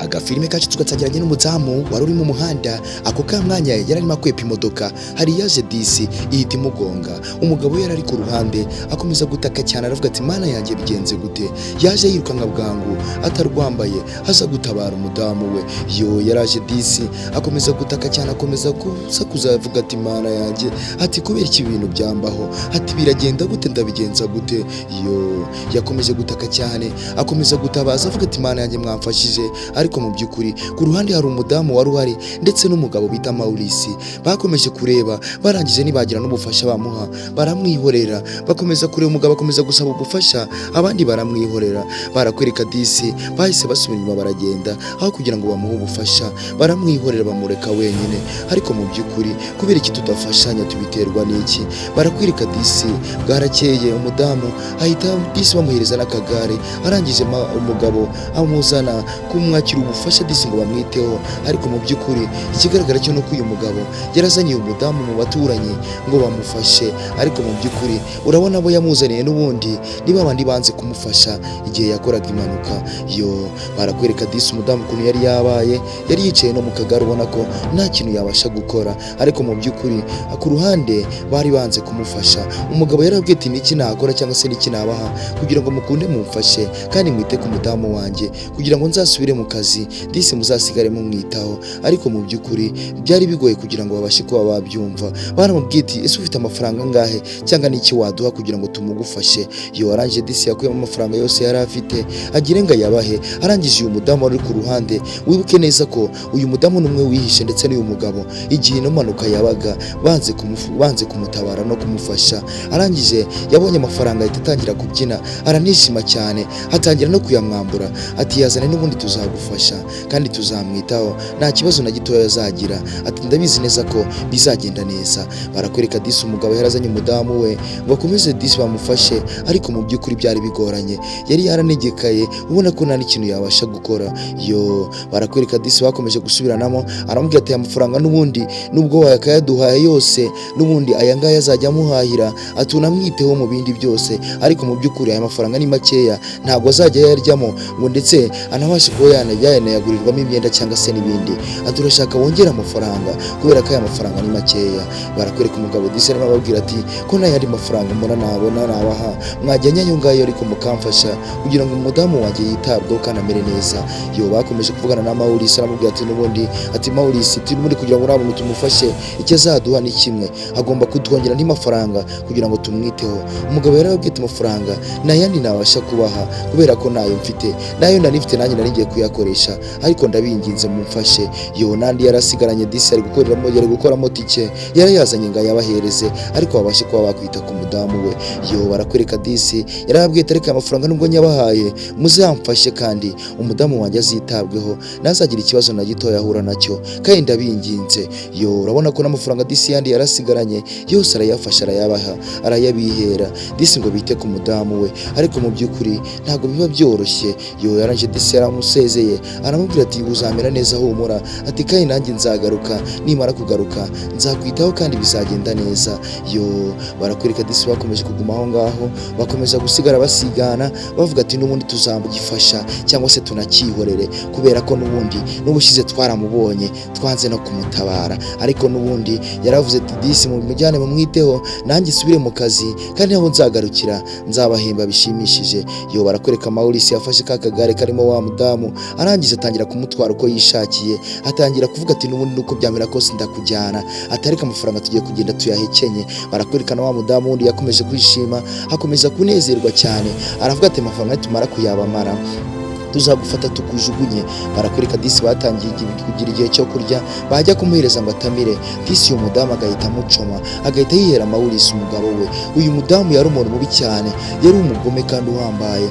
Agafilime kacu tugatangiranye n'umudamu wari uri mu muhanda. Ako ka mwanya yari arimo akwepa imodoka, hari yaje disi ihita imugonga. Umugabo yari ari ku ruhande akomeza gutaka cyane, aravuga ati: "Mana yanjye, bigenze gute?" Yaje yirukanka bwangu atarwambaye, aza gutabara umudamu we. Yo, yaraje disi akomeza gutaka cyane, akomeza gusakuza avuga ati: "Mana yanjye," ati: "Kubera iki ibintu byambaho?" Ati: "Biragenda gute? Ndabigenza gute?" Yo, yakomeje gutaka cyane, akomeza gutabaza avuga ati: "Mana yanjye, mwamfashije." Ariko mu by'ukuri ku ruhande hari umudamu wari uhari ndetse n'umugabo bita Maurice. Bakomeje kureba, barangije ntibagira n'ubufasha bamuha, baramwihorera. Bakomeza kureba umugabo akomeza gusaba ubufasha, abandi baramwihorera. Barakwereka disi bahise basubira inyuma baragenda, aho kugira ngo bamuhe ubufasha baramwihorera, bamureka wenyine. Ariko mu by'ukuri kubera iki tudafashanya? Tubiterwa n'iki? Barakwereka disi bwarakeye, umudamu ahita disi bamuhereza n'akagare. Arangije umugabo amuzana kumwakira ubufasha disi ngo bamwiteho. Ariko mu by'ukuri ikigaragara cyo nuko uyu mugabo yarazaniye umudamu mu baturanyi ngo bamufashe, ariko mu by'ukuri urabona abo yamuzaniye n'ubundi ni babandi banze kumufasha igihe yakoraga impanuka. Yo, barakwereka disi umudamu ukuntu yari yabaye, yari yicaye no mu kagare, ubona ko nta kintu yabasha gukora. Ariko mu by'ukuri ku ruhande bari banze kumufasha. Umugabo yarabwiye ati: "Niki nakora cyangwa se niki nabaha kugira ngo mukunde mumfashe kandi mwite ku mudamu wanjye kugira ngo nzasubire mu kazi, disi muzasigare mumwitaho?" Ariko mu by'ukuri byari bigoye kugira ngo babashe kuba babyumva. Baramubwiye ati: "Ese ufite amafaranga angahe cyangwa niki waduha kugira ngo tumugufashe?" Yo, arangije disi yakuyemo amafaranga yose yari afite, agire ngo ayabahe. Arangije uyu mudamu wari uri ku ruhande, wibuke neza ko uyu mudamu ni umwe wihishe ndetse n'uyu mugabo igihe ino mpanuka yabaga, banze kumutabara no kumufasha. Arangije yabonye amafaranga ahita atangira kubyina, aranishima cyane, atangira no kuyamwambura ati: "Yazane, n'ubundi tuzagufasha kandi tuzamwitaho, nta kibazo na gitoya azagira." Ati: "Ndabizi neza ko bizagenda neza." Barakwereka disi umugabo yarazanye umudamu we ngo akomeze disi bamufashe, ariko mu by'ukuri byari bigoranye, yari yaranegekaye, ubona ko nta n'ikintu yabasha gukora. Yo, barakwereka disi bakomeje gusubiranamo, aramubwira ati: "Aya mafaranga n'ubundi nubwo wayakayaduhaye yose, n'ubundi aya ngaya azajya amuhahira, atunamwiteho mu bindi byose. Ariko mu by'ukuri aya mafaranga ni makeya, ntabwo azajya ayaryamo ngo ndetse anabashe kuba yanayagurirwamo imyenda cyangwa se n'ibindi." Ati: "Urashaka wongere amafaranga kubera ko aya mafaranga ni makeya." Barakwereka umugabo disi arimo ababwira ati: "Ko nta yandi mafaranga mbona nabona nabaha, mwajyanye ayo ngayo ariko mukamfasha kugira ngo umudamu wanjye yitabweho kandi amere neza." Yo, bakomeje kuvugana na Maurice, aramubwira ati n'ubundi, ati: "Maurice," ati: "n'ubundi kugira ngo uriya muntu tumufashe, icyo azaduha ni kimwe, agomba kutwongera andi mafaranga kugira ngo tumwiteho." Umugabo yarababwiye ati: "Amafaranga nta yandi nabasha kubaha kubera ko ntayo mfite, nayo nari mfite nanjye nari ngiye kuyakoresha, ariko ndabinginze mumfashe." Yo, nandi yarasigaranye disi ari gukoreramo, yari gukoramo tike, yarayazanye ngo ayabahereze ariko babashe kuba bakwita ku mudamu we. Yo, barakwereka disi yarababwiye ati: "Ariko aya mafaranga nubwo nyabahaye, muzamfashe kandi umudamu wanjye azitabweho, ntazagire ikibazo na gitoya ahura nacyo, kandi ndabinginze." Yo, urabona ko n'amafaranga disi yandi yarasigaranye yose arayafasha, arayabaha, arayabihera disi ngo bite ku mudamu we. Ariko mu by'ukuri ntabwo biba byoroshye. Yo, yarangije disi yaramusezeye, aramubwira ati: "Uzamera neza, humura." Ati: "Kandi nanjye nzagaruka, nimara kugaruka nzakwitaho kandi bizagenda neza." Yo, barakwereka disi bakomeje kuguma aho ngaho, bakomeza gusigara basigana bavuga ati: "N'ubundi tuzamugifasha cyangwa se tunakihorere, kubera ko n'ubundi n'ubushize twaramubonye twanze no kumutabara." Ariko n'ubundi yaravuze ati: "Disi mumujyane mumwiteho, nanjye nsubire mu kazi, kandi aho nzagarukira nzabahemba bishimishije." Yo, barakwereka Maurice yafashe ka kagare karimo wa mudamu, arangije atangira kumutwara uko yishakiye, atangira kuvuga ati: "N'ubundi nuko byamera kose ndakujyana." Atareka amafaranga tugiye kugenda tuyahekenye. Barakwereka na wa mudamu wundi yakomeje kwishima, akomeza kunezerwa cyane, aravuga ati: "Amafaranga nitumara kuyabamara tuzagufata tukujugunye." Barakwereka disi batangiye kugira igihe cyo kurya, bajya kumuhereza ngo atamire, disi uyu mudamu agahita amucoma, agahita yihera Maurice umugabo we. Uyu mudamu yari umuntu mubi cyane, yari umugome kandi uhambaye.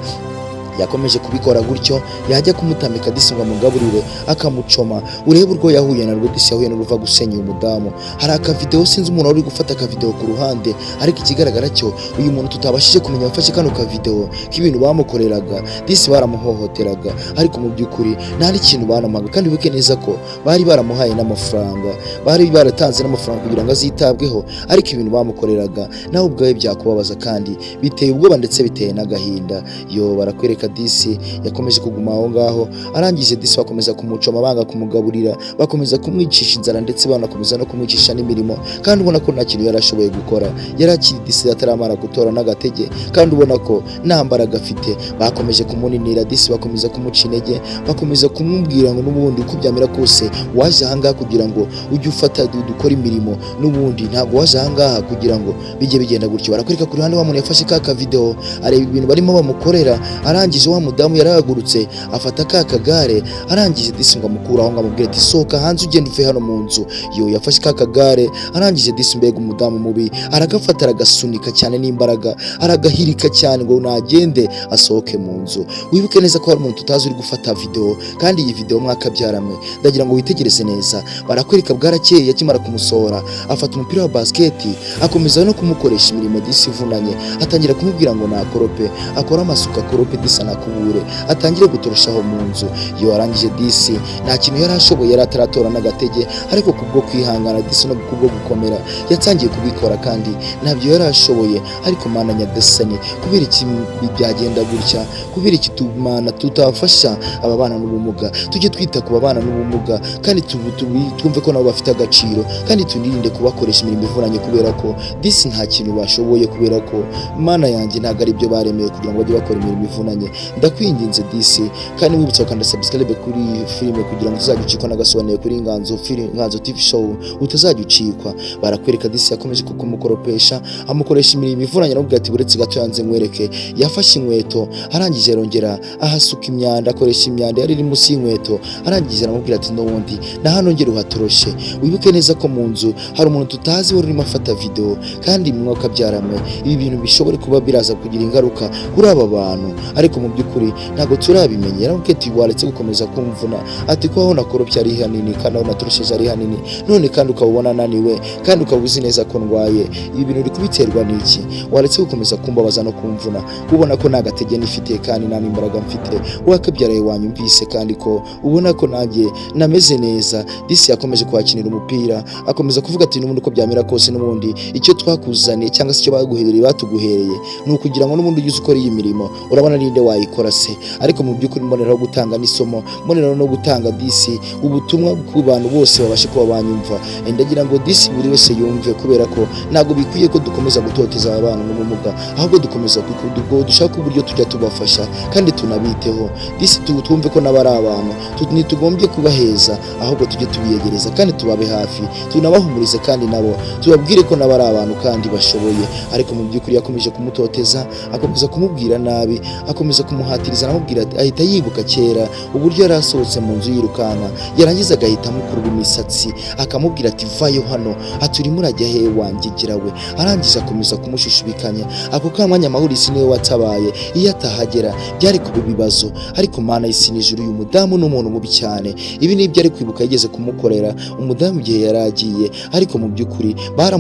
Yakomeje kubikora gutyo, yajya kumutamika disi ngo amugaburire akamucoma. Urebe urwo yahuye narwo, disi yahuye n'uruva gusenya uyu mudamu. Hari akavideo, sinzi umuntu wari uri gufata akavideo ku ruhande, ariko ikigaragara cyo uyu muntu tutabashije kumenya wafashe kano kavideo k'ibintu bamukoreraga, disi baramuhohoteraga, ariko mu by'ukuri nta n'ikintu banamuhaga. Kandi wibuke neza ko bari baramuhaye n'amafaranga, bari baratanze n'amafaranga kugira ngo azitabweho, ariko ibintu bamukoreraga nawe ubwawe byakubabaza kandi biteye ubwoba ndetse biteye n'agahinda. Yo, barakwereka Barakwereka disi yakomeje kuguma aho ngaho, arangije disi bakomeza kumucoma, banga kumugaburira, bakomeza kumwicisha inzara, ndetse banakomeza no kumwicisha n'imirimo, kandi ubona ko nta kintu yari ashoboye gukora. Yari akiri disi ataramara gutora n'agatege, kandi ubona ko nta mbaraga afite. Bakomeje kumuninira disi, bakomeza kumuca intege, bakomeza kumubwira ngo n'ubundi uko byamera kose waje ahangaha kugira ngo ujye ufata dukore imirimo, n'ubundi ntabwo waje ahangaha kugira ngo bijye bigenda gutyo. Barakwereka ku ruhande wa muntu yafashe ka kavideo, areba ibintu barimo bamukorera. Arangije wa mudamu yarahagurutse, afata ka kagare, arangije disi ngo amukuraho, ngo amubwire ati sohoka hanze ugende uve hano mu nzu. Yo yafashe ka kagare, arangije disi, mbega umudamu mubi, aragafata aragasunika cyane n'imbaraga, aragahirika cyane ngo nagende asohoke mu nzu. Wibuke neza ko hari umuntu utazi uri gufata video, kandi iyi video mwakabyaramwe, ndagira ngo witegereze neza. Barakwereka bwarakeye, akimara kumusohora afata umupira wa basiketi, akomeza no kumukoresha imirimo disi ivunanye. Atangira kumubwira ngo nakorope, akore amasuka, akorope disi, anakubure, atangire gutoroshaho mu nzu. Iyo arangije disi nta kintu yari ashoboye, yari ataratora n'agatege, ariko kubwo kwihangana disi no kubwo gukomera yatangiye kubikora, kandi ntabyo yari ashoboye. Ariko Mana nyagasani, kubera iki byagenda gutya? Kubera iki Mana tutafasha ababana n'ubumuga? Tujye twita ku babana n'ubumuga, kandi twumve ko nabo bafite agaciro, kandi tunirinde kubakoresha imirimo ivunanye, kubera ko disi nta kintu bashoboye, kubera ko Mana yanjye ntabwo ari byo baremewe kugira ngo bajye bakora imirimo ivunanye. Ndakwinginze disi, kandi wibutsa gukanda subscribe kuri iyi filime kugira ngo utazajya ucikwa n'agasobanuye kuri Inganzo Film, Inganzo TV Show, utazajya ucikwa. Barakwereka disi yakomeje kumukoropesha, amukoresha imirimo ivunanye, aramubwira ati buretse gato yanze nkwereke. Yafashe inkweto, arangije arongera ahasuka imyanda, akoresha imyanda yari iri munsi y'inkweto, arangije aramubwira ati n'ubundi na hano ngera uhatoroshe. Wibuke neza ko mu nzu hari umuntu tutazi wari urimo afata video, kandi mwuka byaramwe ibi bintu bishobora kuba biraza kugira ingaruka kuri aba bantu, ariko mu by'ukuri ntabwo turabimenya. Yaramubwiye ati waretse gukomeza kumvuna, ati ko aho nakoropye ari hanini kandi aho natorosheje ari hanini, none kandi ukaba ubona ananiwe, kandi ukaba uzi neza ko ndwaye, ibi bintu uri kubiterwa n'iki? Waretse gukomeza kumbabaza no kumvuna, ubona ko nta gatege nifite kandi nta n'imbaraga mfite, wakabyaraye wanyumvise, kandi ko ubona ko nanjye nameze neza. Disi yakomeje kuhakinira umupira, akomeza kuvuga ati n'ubundi uko byamera kose, n'ubundi icyo twakuzaniye cyangwa se icyo baguhereye batuguhereye ni ukugira ngo n'ubundi ujye ukora iyi mirimo, urabona ninde wayikora se? Ariko mu by'ukuri mboneraho gutanga n'isomo, mboneraho no gutanga disi ubutumwa ku bantu bose babashe kuba banyumva. Ndagira ngo disi buri wese yumve, kubera ko ntabwo bikwiye ko dukomeza gutoteza abana n'ubumuga, ahubwo dukomeza dushaka uburyo tujya tubafasha kandi tunabiteho. Disi twumve ko nabo ari abantu, ntitugombye kubaheza, ahubwo tujye tubiyegereza kandi tubabe hafi, tunabahumurize, kandi nabo tubabwire ko nabo ari abantu kandi bashoboye. Ariko mu by'ukuri yakomeje kumutoteza, akomeza kumubwira nabi, akomeza kumuhatiriza, aramubwira ati, ahita yibuka kera uburyo yari asohotse mu nzu yirukanka, yarangiza agahita amukurura imisatsi, akamubwira ati vayo hano, ati urimo urajya he wangigira we? Arangije akomeza kumushushubikanya. Ako kamwanya Maurisi niwe watabaye, iyo atahagera byari kuba ibibazo. Ariko Mana y'isi n'ijuru, uyu mudamu ni umuntu mubi cyane. Ibi ni ibyo ari kwibuka yigeze kumukorera umudamu igihe yari agiye, ariko mu by'ukuri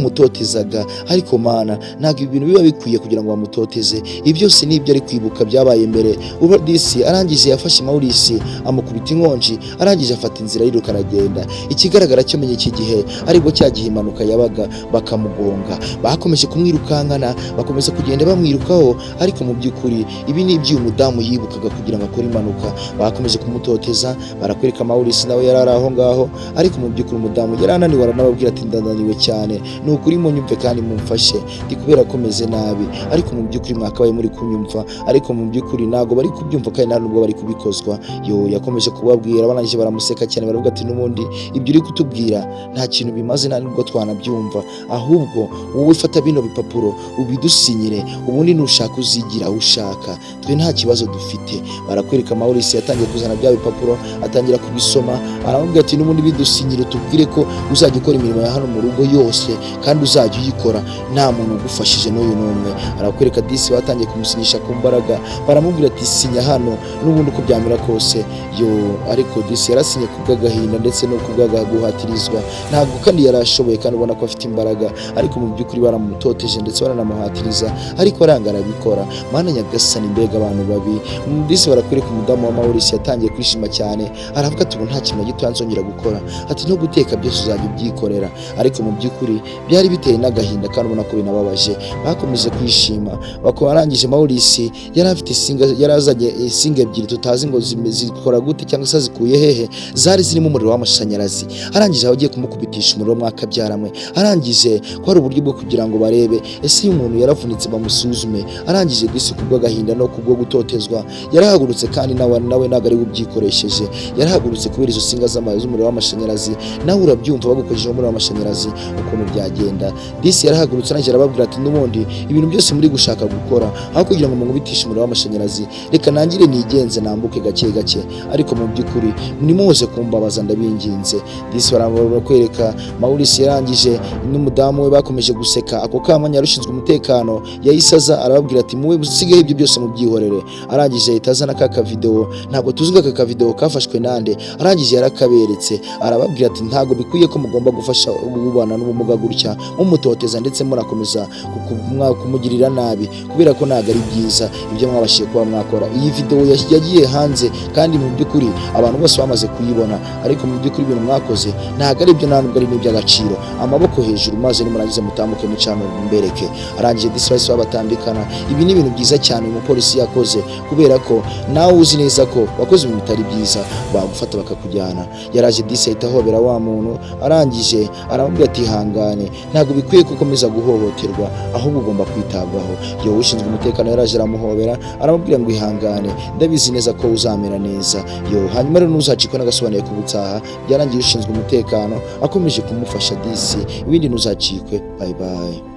baramutotezaga. Ariko Mana, ntabwo ibi bintu biba bikwiye kugira ngo bamutoteze. Ibi byose ni ibyo ari kwibuka byabaye mbere. Uba disi arangije yafashe Maurisi amukubita inkonji, arangije afata inzira yiruka aragenda. Ikigaragara cyo menye iki gihe aribwo cya gihe impanuka yabaga bakamugonga, bakomeje kumwirukankana, bakomeza kugenda bamwirukaho. Ariko mu by'ukuri ibi ni iby'uyu mudamu yibukaga kugira ngo akore impanuka. Bakomeje kumutoteza. Barakwereka Maurisi nawe yari ari aho ngaho, ariko mu by'ukuri umudamu yari ananiwe, aranababwira ati ndananiwe cyane, ni ukuri munyumve kandi mumfashe, ndi kubera ko meze nabi. Ariko mu by'ukuri mwakabaye muri kunyumva, ariko mu by'ukuri ntabwo bari kubyumva kandi nta nubwo bari kubikozwa. Yo yakomeje kubabwira, barangije baramuseka cyane, baravuga ati n'ubundi ibyo uri kutubwira nta kintu bimaze, nta nubwo twanabyumva, ahubwo wowe fata bino bipapuro ubidusinyire, ubundi nushaka uzigira aho ushaka, twe nta kibazo dufite. Barakwereka Maurisi yatangiye kuzana bya bipapuro, atangira kubisoma, aramubwira ati n'ubundi bidusinyire, tubwire ko uzajya ukora imirimo ya hano mu rugo yose, kandi uzajya uyikora nta muntu ugufashije n'uyu n'umwe. Arakwereka disi batangiye kumusinyisha ku mbaraga, baramubwira ati sinya hano n'ubundi uko byamera kose. Yo ariko disi yarasinye kubw'agahinda ndetse no kubw'agaguhatirizwa, ntabwo kandi yari ashoboye, kandi ubona ko afite imbaraga, ariko mu by'ukuri baramutoteje ndetse baranamuhatiriza, ariko aranga arabikora. Mana nyagasani, mbega abantu babi! Disi barakwereka umudamu wa Maurisi yatangiye kwishima cyane, aravuga ati ubu nta kintu na gito nzongera gukora, ati no guteka byose uzajya ubyikorera. Ariko mu by'ukuri byari biteye n'agahinda kandi ubona ko binababaje. Bakomeje kwishima, barangije Maurisi yari afite insinga, yarazanye insinga ebyiri tutazi ngo zikora gute cyangwa se zikuye hehe, zari zirimo umuriro w'amashanyarazi. Arangije aho agiye kumukubitisha umuriro mwakabyaramwe. Arangije ko hari uburyo bwo kugira ngo barebe ese iyo umuntu yaravunitse bamusuzume. Arangije disi kubw'agahinda no kubwo gutotezwa yarahagurutse, kandi nawe ntabwo ari we ubyikoresheje, yarahagurutse kubera izo nsinga z'umuriro w'amashanyarazi. Nawe urabyumva, bagukojejeho umuriro w'amashanyarazi ukuntu byagenda. Disi yarahagurutse, arangije arababwira ati: "N'ubundi ibintu byose muri gushaka gukora, aho kugira ngo munkubitishe umuriro w'amashanyarazi, reka nangire nigenze nambuke gake gake, ariko mu by'ukuri nimuze kumbabaza, ndabinginze." Disi barakwereka Maurice yarangije n'umudamu we bakomeje guseka. Ako kamanya yarushinzwe umutekano yahise aza, arababwira ati: "Muwe musigeho ibyo byose mubyihorere." Arangije ahita azana ka kavideo, ntabwo tuzi ngo aka kavideo kafashwe nande. Arangije yarakaberetse, arababwira ati: "Ntabwo bikwiye ko mugomba gufasha ubana n'ubumuga gutya, mumutoteza ndetse murakomeza kumugirira nabi, kubera ko ntabwo ari byiza ibyo mwabashije kuba mwakora. Iyi video yagiye hanze kandi mu by'ukuri abantu bose bamaze kuyibona, ariko mu by'ukuri ibintu mwakoze ntabwo ari byo, nta nubwo ari n'iby'agaciro. Amaboko hejuru, maze nimurangiza mutambuke mucano mbereke." Arangije disi bahise babatambikana. Ibi ni ibintu byiza cyane uyu mupolisi yakoze, kubera ko nawe uzi neza ko wakoze ibintu bitari byiza bagufata bakakujyana. Yaraje disi ahita ahobera wa muntu, arangije aramubwira ati: "Ihangane, ntabwo bikwiye ko ukomeza guhohoterwa, ahubwo ugomba kwitabwaho." Yowe ushinzwe umutekano yaraje aramuhobera, aramubwira ngo: "Ihangane, ndabizi neza ko uzamera neza." Yo, hanyuma rero ntuzacikwe n'agasobanuye k'ubutaha. Byarangiye ushinzwe umutekano akomeje kumufasha disi. Ibindi ntuzacikwe. Bye bye.